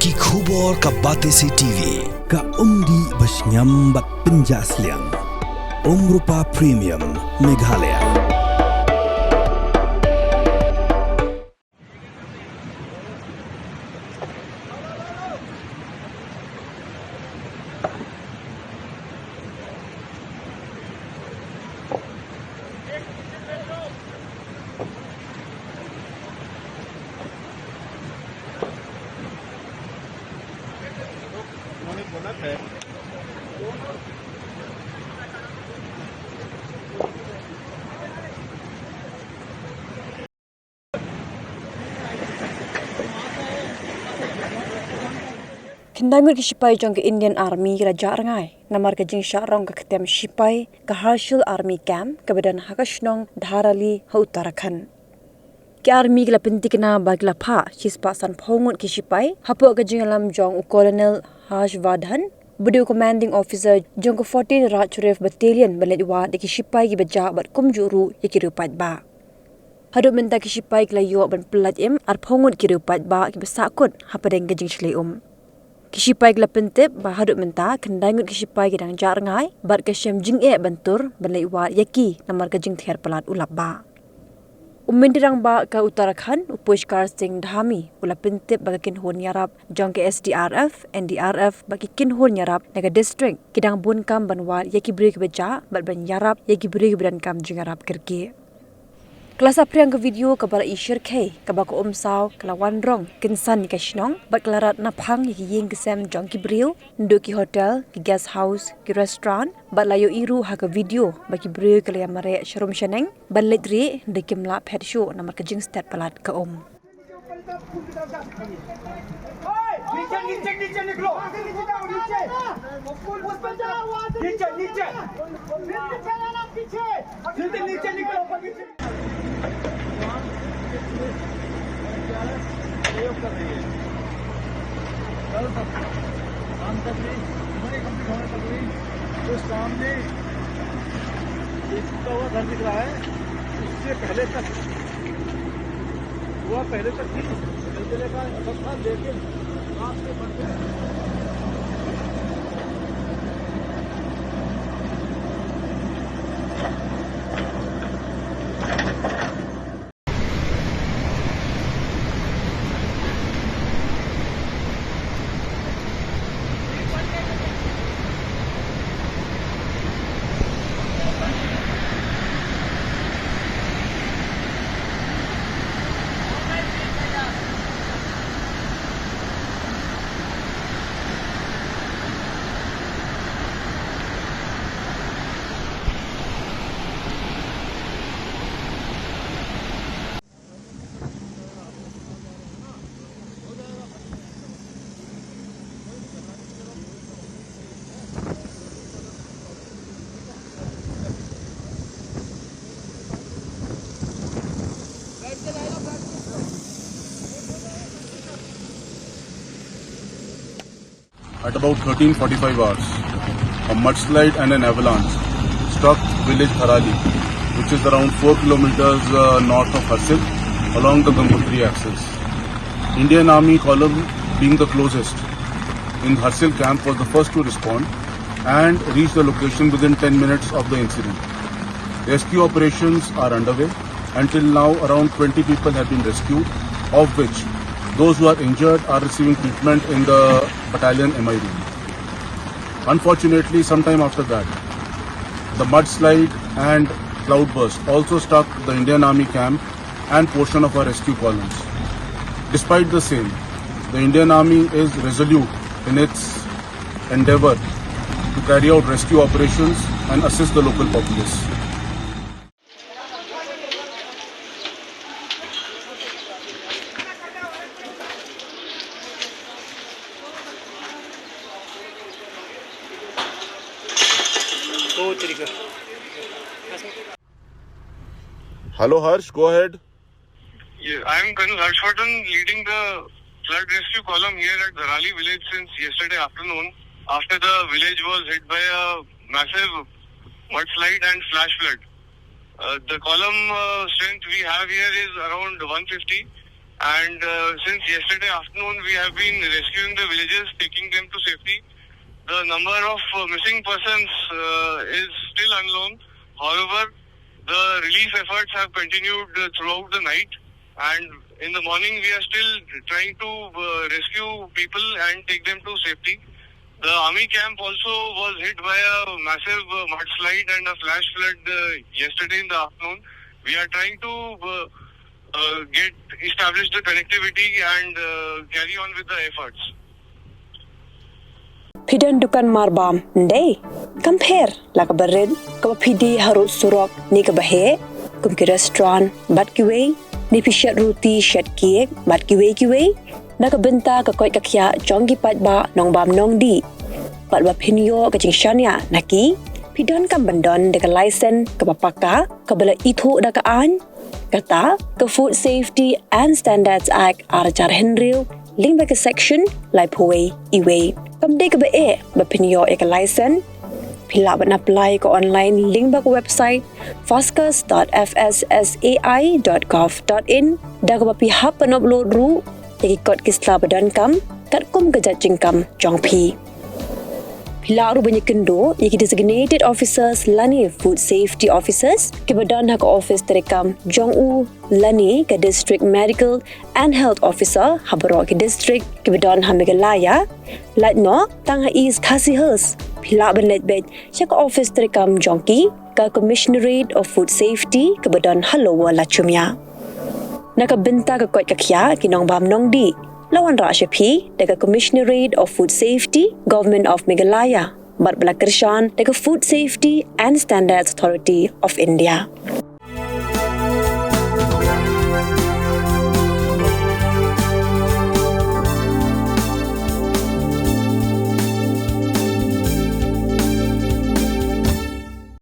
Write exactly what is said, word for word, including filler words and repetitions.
Ki khubor ka Batesi T V, ka umdih ba shngiam bad pynjah sliang. Umrupa Premium, Meghalaya. Khyndai ngut ki shipai jong ka Indian Army ki la jah rngai namar ka jingshah rong ka ktem shipai ka Harshil Army Camp kaba don ha ka shnong Dharali ha Uttarakhand. Ki Army ki la pynthikna ba ki la phah shispah sanphew ngut ki shipai hapoh ka jingïalam jong u Colonel Harsh Vardhan, ba dei u Commanding Officer jong ka fourteen Raj Rifle Battalion, ban leit wad ïa ki shipai kiba jah bad kumjuh ruh ïa ki riew paidbah. Haduh mynta ki shipai ki la ïoh ban pyllait im arphew ngut ki riew paidbah kiba sahkut hapdeng ka jingshlei um. Ki shipai ki la pyntip ba haduh mynta khyndai ngut ki shipai ki dang jah rngai bad ka shem jingeh ban tur ban leit wad ïa ki namar ka jingthiar palat u lapbah. U Myntri Rangbah ka Uttarakhand, u Pushkar Singh Dhami, u la pyntip ba ka kynhun ïarap jong ka S D R F, N D R F bad ki kynhun ïarap na ka district ki dang bun kam ban wad ïa ki briew kiba jah bad ban ïarap ïa ki briew kiba donkam jingïarap kyrkieh. Ka la saphriang ka video kaba la i shyrkhei kaba ka umsaw ka la wan rong kynsan ïa ka shnong bad ka la rat naphang ïa ki ïing ki sem jong ki briew, naduh ki hotel, ki guest house, ki restaurant, bad la ïohi ruh ha ka video ba ki briew ki la ïamareh sharum shaneng ban leit rieh hynrei kim lah phet shuh namar ka jingstet palat ka um. नीचे, नीचे, नीचे निकलो। नीचे, नीचे। नीचे, नीचे। नीचे, नीचे निकलो। At about thirteen forty-five hours, a mudslide and an avalanche struck village Dharali, which is around four kilometers, uh, north of Harsil, along the Gangotri axis. Indian Army column, being the closest in Harsil camp, was the first to respond and reached the location within ten minutes of the incident. Rescue operations are underway. Until now, around twenty people have been rescued, of which those who are injured are receiving treatment in the battalion M I room. Unfortunately, sometime after that, the mudslide and cloudburst also struck the Indian Army camp and portion of our rescue columns. Despite the same, the Indian Army is resolute in its endeavor to carry out rescue operations and assist the local populace. Hello, Harsh, go ahead. Yeah, I am Colonel Harshvardhan, leading the flood rescue column here at Dharali village since yesterday afternoon, after the village was hit by a massive mudslide and flash flood. Uh, the column, uh, strength we have here is around one fifty, And uh, since yesterday afternoon, we have been rescuing the villagers, taking them to safety. The number of uh, missing persons uh, is still unknown. However, the relief efforts have continued uh, throughout the night, and in the morning, we are still trying to uh, rescue people and take them to safety. The army camp also was hit by a massive uh, mudslide and a flash flood uh, yesterday in the afternoon. We are trying to uh, uh, get establish the connectivity and uh, carry on with the efforts. Phi don dukan marbam ndei? Kam pher la ka barit kaba phi die harud surok ne kaba heh, kum ki restaurant bad kiwei, ne phi shet ruti shet cake bad kiwei kiwei. Na ka bynta ka koit ka khiah jong ki paidbah nongbam nongdih, bad ba phin ïoh ka jingshaniah na ki, phi donkam ban don da ka license kaba paka, kaba la ithuh da ka aiñ, kata ka Food Safety and Standards Act ar hajar hynriew, lyngba ka section laiphew wei. Kam dei kaba eh ba phin ïoh ïa ka license. Phi lah ban apply ka online lyngba ka website foscus dot f s s a i dot gov dot in, da kaba phi hap ban upload ruh ïa ki kot ki sla ba donkam katkum ka jait jingkam jong phi. Phi lah ruh ban ïakynduh ïa ki designated officers lane food safety officers kiba don ha ka office treikam jong u lane ka District Medical and Health Officer ha baroh ki district kiba don ha Meghalaya. Lait noh tang ha East Khasi Hills, phi lah ban leit beit sha ka office treikam jong ki, ka Commissionerate of Food Safety kaba don ha Lower Lachumia. Na ka bynta ka koit ka khiah ki nongbam nongdih, la wanrah sha phi da ka Commissionerate of Food Safety, Government of Meghalaya, bad ba la kyrshan da ka Food Safety and Standards Authority of India.